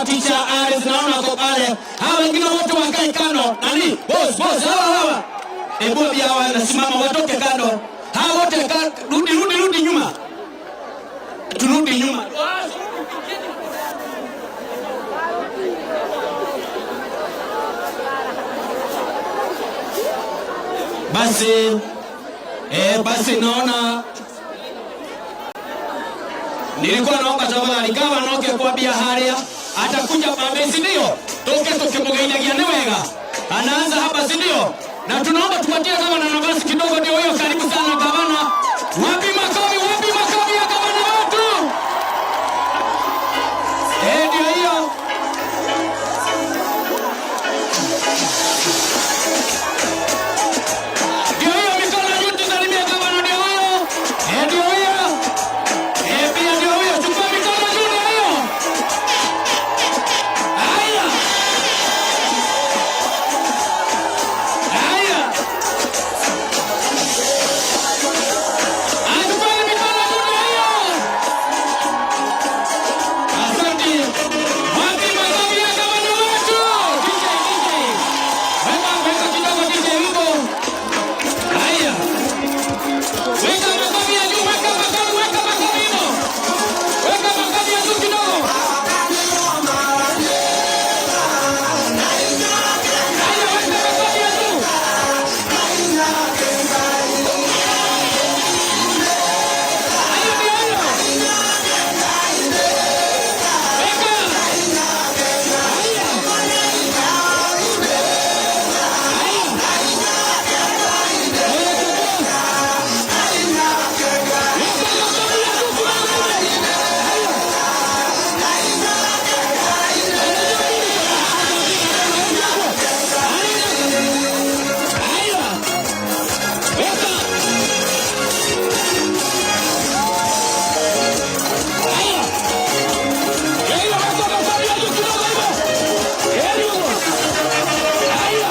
Teacher Alice naona wako pale. Hawa wengine wote wakae kando. Nani? Boss, boss, hawa hawa. Hebu pia hawa wanasimama watoke kando. Hawa wote rudi, rudi, rudi nyuma. Turudi nyuma. Basi basi naona nilikuwa naomba tafadhali gavana oke kwambia haria atakuja baadaye, si ndio? Toke tukimugeithagia ni wega. Anaanza hapa, si ndio? Na tunaomba tupatie gavana nafasi kidogo, ndio hiyo. Karibu sana gavana. Wapi makofi? Wapi makofi ya gavana wetu? Ndio hiyo. Ndio hiyo, mikono juu tusalimie gavana, ndio huyo. Ndio hiyo. Pia ndio huyo. Chukua mikono juu, ndio hiyo. Haya. Haya. Achukua mikono juu, ndio hiyo. Asante. Wapi makofi ya gavana wetu? DJ, DJ. Weka, weka kidogo DJ wimbo. Haya. Weka makofi ya juu, weka makofi, weka makofi hivyo. Weka makofi ya juu kidogo. Haya, weka makofi ya juu. Haya, ndio hiyo. Weka. Haya. Haya. Weka makofi ya juu kidogo. Haya. Haya. Weka. Haya. Hiyo, weka makofi ya juu kidogo hivyo. Hiyo. Haya. Haya.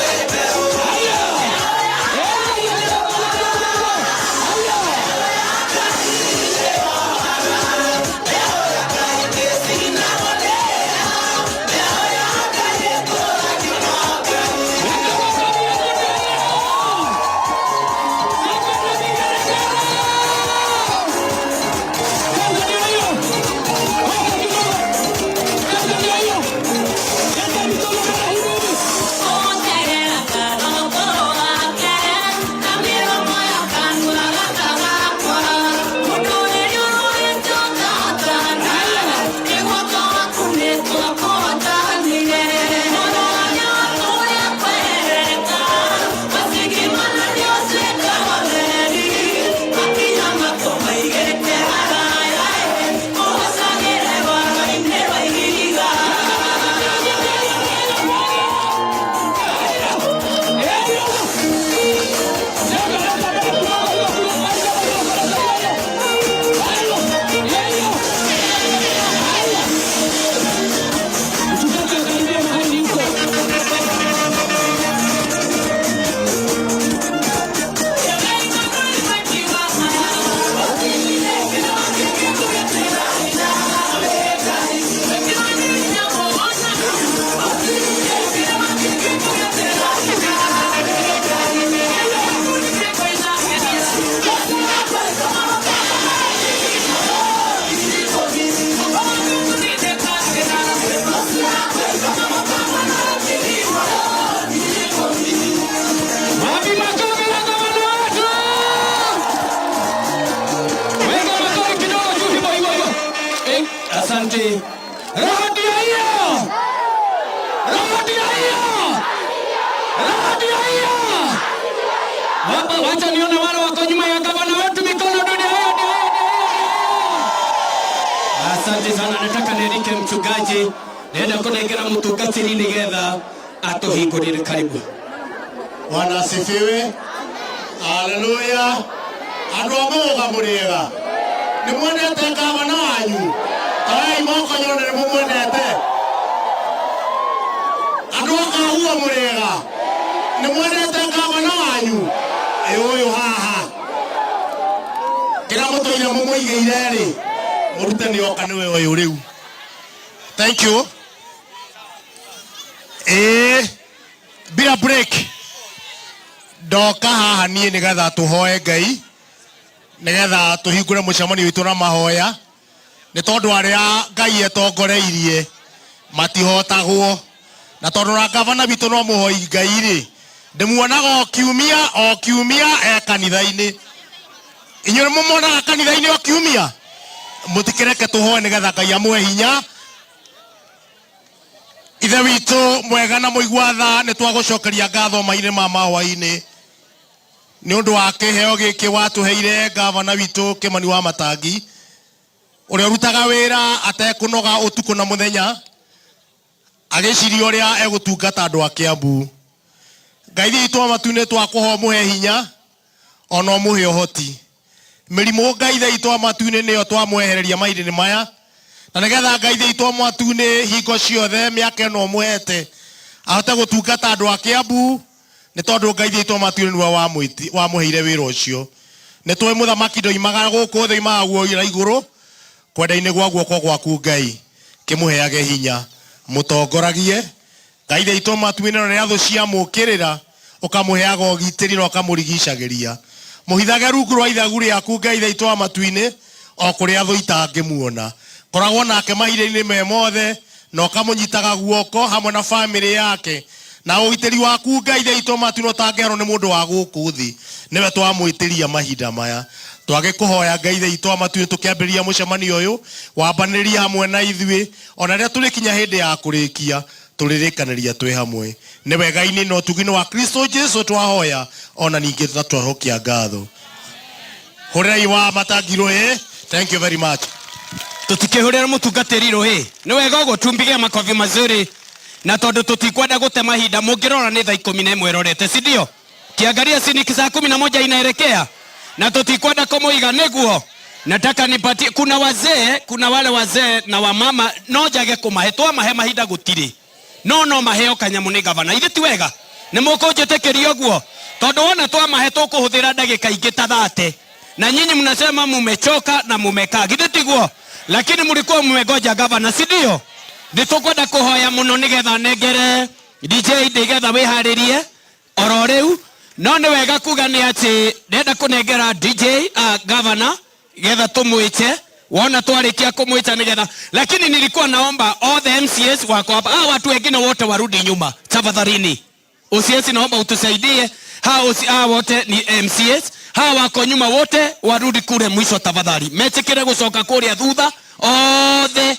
Haya. Weka makofi ya juu, ndio hiyo. Sasa ndio hiyo. Weka kidogo. Sasa ndio hiyo. Leta mikono mara hivi hivi. Usitake karibia mahali huko. Wapi makofi ya gavana wetu? Weka makofi kidogo juu hivyo hivyo hivyo. Asante. Roho ndio hiyo. Roho ndio hiyo. Roho ndio hiyo. Hapa wacha nione wale wako nyuma ya gavana wetu mikono ndio hiyo, ndio hiyo, ndio hiyo. Asante sana, nataka nialike mchungaji nenda kunengera mutungatĩri nĩgetha atũhingũrĩre. Karibu. Bwana asifiwe. Haleluya. Andũ a Mũgũga mũrĩega? Nĩ mwendete gavana wanyu? Andũ a Kahua mũrĩega? Nĩ mwendete ngavana wanyu? Ĩ ũyũ haha kĩrĩa mũtũire mũmũigĩire rĩ, mũrute nĩ oka, nĩwe ũyũ rĩu. Thank you. Ĩĩ, bila break ndoka haha niĩ nĩgetha tũhoe Ngai, nĩgetha tũhingũre mũcemanio witũ na mahoya, nĩ tondũ arĩa Ngai etongoreirie matihotagwo, na tondũ na gavana witũ no mũhoi Ngai rĩ, ndĩmuonaga o kiumia o kiumia e kanitha-inĩ. Inyuĩ nĩ mũmuonaga kanitha-inĩ o kiumia? Mũtikĩreke tũhoe nĩgetha Ngai amũhe hinya. Ithe witũ mwega na mũigua tha, nĩ twagũcokeria ngatho mahinda ma mahwaĩ-inĩ nĩ ũndũ wa kĩheo gĩkĩ watũheire gavana witũ Kĩmani wa Matangi, ũrĩa ũrutaga wĩra atekũnoga ũtukũ na mũthenya, agĩciria ũrĩa egũtungata andũ a Kiambu. Ngai witũ wa matu-inĩ, twakũhoya ũmũhe hinya ona ũmũhe ũhoti. Mĩrimũ, Ngai witũ wa matu-inĩ, nĩyo twamwehereria mahinda-inĩ maya, na nĩgetha Ngai witũ wa matu-inĩ hingo ciothe mĩaka ĩno ũmũhete ahote gũtungata andũ a Kiambu, nĩ tondũ Ngai witũ wa matu-inĩ nĩwe wamũheire wĩra ũcio. Nĩ tũĩ mũthamaki ndoimaga gũkũ thĩ, oimaga guoira igũrũ kwenda-inĩ gwa guoko gwaku. Ngai, kĩmũheage hinya, mũtongoragie, Ngai witũ wa matu-inĩ, na rĩrĩa thũ ciamũkĩrĩra ũkamũheaga ũgitĩri na ũkamũrigicagĩria. Mũhithage rungu rwa ithagu rĩaku, Ngai witũ wa matu-inĩ, o kũrĩa thũ itangĩmuona. Koragwo nake mahinda-inĩ me mothe na ũkamũnyitaga guoko hamwe na bamĩrĩ yake, na ũgitĩri waku, Ngai witũ wa matu-inĩ, ũtangĩherwo nĩ mũndũ wa gũkũ thĩ, nĩwe twamwĩtĩria mahinda maya. Twagĩkũhoya, Ngai witũ wa matu-inĩ, tũkĩambĩrĩria mũcemanio ũyũ, wambanĩrĩria hamwe na ithuĩ ona rĩrĩa tũrĩkinya hĩndĩ ya kũrĩkia, tũrĩrĩkanĩria twĩ hamwe. Nĩ wega-inĩ na ũtugi-inĩ wa Kristo Jesu twahoya ona ningĩ na twahokia ngatho. Hũrĩrai wa Matangi rũhĩ. Thank you very much. Tutikihurira mutungatiri ruhi, ni wega uguo, tumpige makofi mazuri. Na tondu tutikwenda gute mahinda, mungirora ni thaa 11 ĩrorete, si ndio? Kiangalia, si ni saa 11 inaelekea, na tutikwenda kumuiga niguo nataka nipatie. Kuna wazee, kuna wale wazee na wamama, no njage kumahe, twamahe mahinda gutiri, no maheo kanyamu ni gavana. Ithe ti wega nĩ mũkũnjĩtĩkĩria ũguo? Tondũ wona twamahe tũkũhũthĩra ndagĩka ingĩ ta 30, na nyinyi mnasema mumechoka na mumekaa, githĩ tiguo? Lakini mlikuwa mmegoja gavana, si ndio? Nĩ tũkwenda kũhoya mũno nĩgetha nengere DJ, nĩgetha wĩharĩrie oro rĩu. No nĩ wega kuga nĩ atĩ ndenda kũnengera DJ gavana getha tumwite, wona twarikia kumwita nigetha. Lakini nilikuwa naomba all the MCAs wako hapa, watu wengine wote warudi nyuma tafadhalini. OCS, naomba utusaidie. Hawa wote ni MCAs, hawa wako nyuma wote warudi kule mwisho tafadhali, metikire gucoka kuria thutha othe.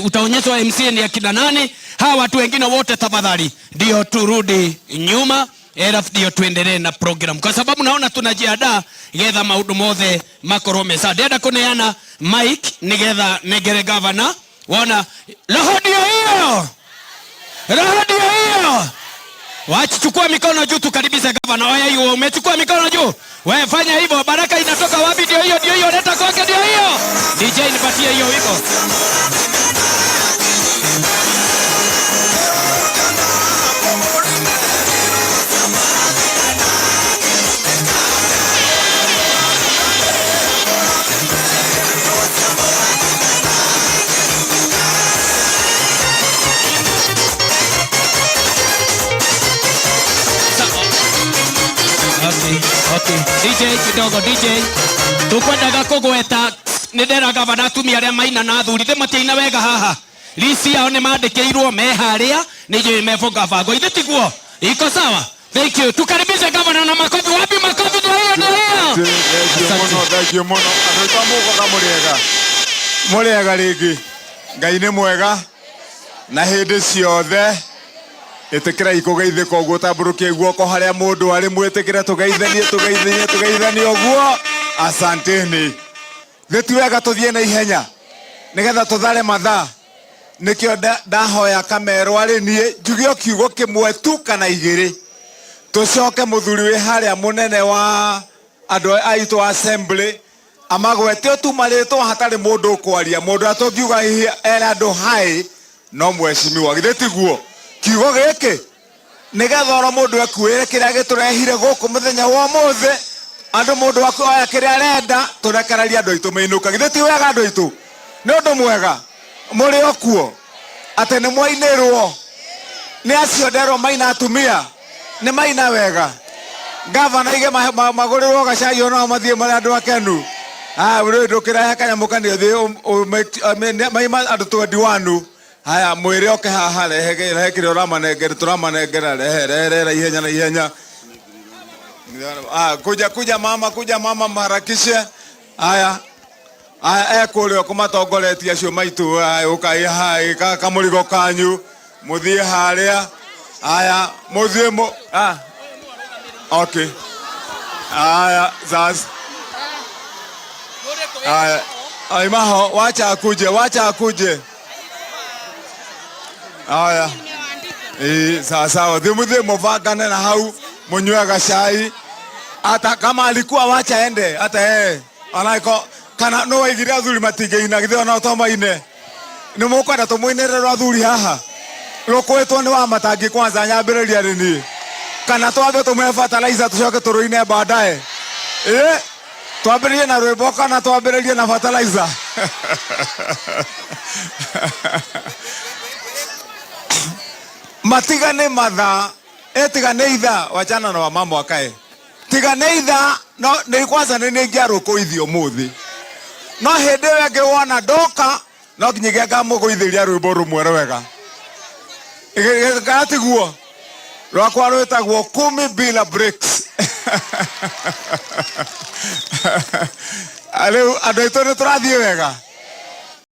Utaonyeshwa MCA ni akina nani. Hawa watu wengine wote tafadhali ndio turudi nyuma, alafu ndio tuendelee na program, kwa sababu naona tunajiandaa getha maundu mothe makorwo mesa. Ndĩrenda kuneana mic nigetha nengere gavana. Wona roho ndio hiyo, roho ndio hiyo. Wachichukua mikono juu tukaribishe gavana. Oya hiyo, umechukua mikono juu. Wewe fanya hivyo, baraka inatoka wapi? Ndio hiyo, ndio hiyo, leta kwake, ndio hiyo. DJ, nipatie hiyo wimbo. Okay. DJ, kidogo DJ. Tukwendaga kugweta nĩ ndera gavana atumia arĩa maina na athuri thĩ matiaina wega haha. Lisi yao nĩ mandĩkĩirwo me harĩa, nĩ njũĩ mebũnga bango. Ithe tiguo? Iko sawa? Thank you. Tukaribishe gavana na makofi. Wapi makofi? Ndio hiyo, ndio hiyo. Thank you mũno, thank you mũno. Andũ aitũ mũkoka mũrĩega, mũrĩega rĩngĩ. Ngai nĩ mwega na hĩndĩ ciothe. Ĩtĩkĩrai kũgeithĩka ũguo, tambũrũkie guoko harĩa mũndũ arĩ, mwĩtĩkĩre tũgeithanie, tũgeithanie, tũgeithanie ũguo. Asanteni. Thĩ ti wega tũthiĩ na ihenya nĩgetha tũthare mathaa, nĩkĩo ndahoya kamerwo arĩ niĩ njuge o kiugo kĩmwe tu kana igĩrĩ, tũcoke mũthuri wĩ harĩa mũnene wa andũ aitũ assembly amagwete o tu marĩtwa, hatarĩ mũndũ ũkwaria. Mũndũ ũrĩa tũngiuga hihi ere andũ hai no mheshimiwa, githĩ tiguo? Kiugo gĩkĩ nĩgetha oro mũndũ ekuĩre kĩrĩa gĩtũrehire gũkũ mũthenya wa ũmũthĩ, andũ mũndũ waku oya kĩrĩa arenda, tũrekererie andũ aitũ mainũka. Githĩ ti wega andũ aitũ? Nĩ ũndũ mwega mũrĩ o kuo atĩ nĩ mwainĩrwo nĩ acio nderwo maina atumia nĩ maina wega. Gavana aige magũrĩrwo gacai onao mathiĩ marĩ andũ akenu. Aya rĩu ndũkĩrehe kanyamũ kanini ũthiĩ maima andũ 21. Haya mwĩre oke haha rehe rehe kĩrĩa ũramanengera tũramanengera rehe rehe rehe na ihenya na ihenya. Ah, kuja kuja mama kuja mama mharakishe. Haya haya ekũrĩa kũmatongoretie acio maitũ ũkai haha kamũrigo kanyu mũthiĩ harĩa. Haya mũthiĩ mũ ah okay. Haya sasa. Haya aimaho wacha akuje wacha akuje. Haya. Eh, sawa sawa. Thiĩ mũthiĩ mũbangane na hau mũnyue gacai. Hata kama alikuwa wacha ende hata yeye. Anaiko kana no waigire athuri matingĩina githĩ ona to maine. Nĩ mũkwenda tũmũinĩre rwa athuri haha? Rũkwĩtwo nĩ wa matangi kwanza nyambĩrĩria nĩ niĩ. Kana twambe tũmũhe fertilizer tũcoke tũrũine baadaye. Eh, twambĩrĩrie na rwĩmbo kana twambĩrĩrie na fertilizer? Matiga nĩ mathaa, tiga nĩ ithaa, wachana na wamama wakae. Tiga nĩ ithaa, no nĩ kwanza nĩ nĩngĩarũkũithio ũmũthĩ. No hĩndĩ ĩyo ĩngĩ wona ndoka, no nginyagia ngamũgũithĩria rwĩmbo rũmwe rwega. Kana tiguo? Rwakwa rwĩtagwo kumi bila breaks. Rĩu andũ aitũ nĩ tũrathiĩ wega.